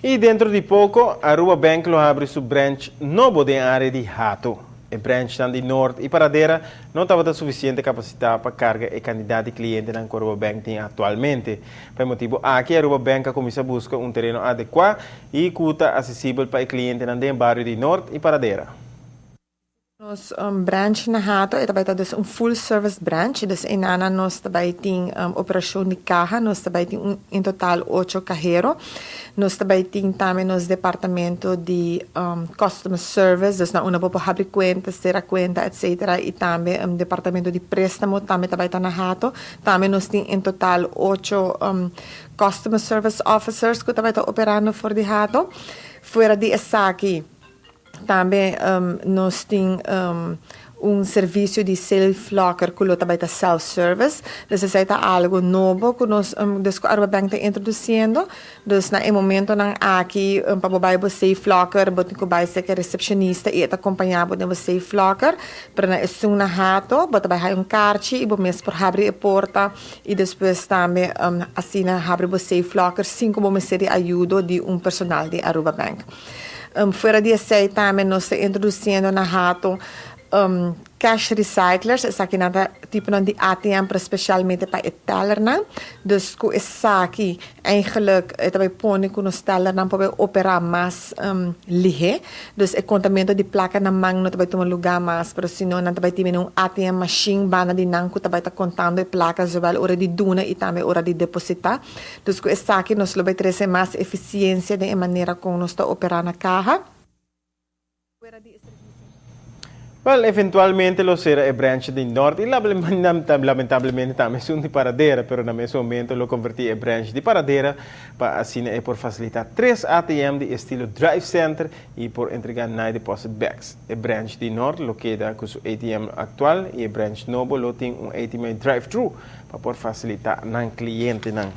Y dentro di poco, Aruba Bank lo habri su branch nobo den area di Hato. E branch di Noord y Paradera no tabata suficiente capacita pa carga e cantidad di cliente cu Aruba Bank tin actualmente. Pa e motibo aki, Aruba Bank a cuminsa busca un tereno adecua y cu ta accesibel pa e cliente den bario di Noord y Paradera. Nos branch na Hato e tambe dus un full service branch, dus einan nos tambe tin operacion di caha, nos tambe tin en total ocho cahero. Nos tambe tin tambe nos departamento di customer service, dus na unda bo por habri cuenta, cera cuenta, etc. Y tambe un departamento di prestamo tambe ta na Hato. Tambe nos tin en total ocho customer service officers cu tambe ta operando for di Hato. Fuera di esaki, tambe nos tin un servicio di safe locker cu tambe ta self-service. Dus esaki ta algo nobo cu nos dus Aruba Bank ta introduciendo. Dus na e momento nan aki pa bay bo safe locker, bo tin cu bay serca recepcionista y ta acompaña bo den safe locker. Pero na esun na Hato, bo ta bay un kaartje y bo mes por habri e porta y despues tambe asina habri bo safe locker sin cu bo mester di ayudo di un personal di Aruba Bank. Fuera di esey tambe nos ta introduciendo na Hato cash recyclers, esaki nan ta tipo nan di ATM, pero specialmente pa e tellernan. Dus cu esaki eigenlijk e tambe pone cu nos tellernan por opera mas lihe. Dus e contamento di placa na man no tambe tuma lugar mas, pero sino nan tambe tin un ATM machine banda di nan cu tambe ta contando e placa zowel ora di duna y tambe ora di deposita. Dus cu esaki nos lo bay trece mas eficiencia di manera con nos ta opera na caha. Well, eventualmente lo cera e branch di Noord y lamentablemente tambe esun di Paradera, pero na mesun momento lo converti e branch di Paradera pa asina e por facilita tres ATM di estilo Drive Center y por entrega night deposit bags. E branch di Noord lo keda cu su ATM actual y e branch nobo lo tin un ATM drive-thru pa por facilita nan clientenan.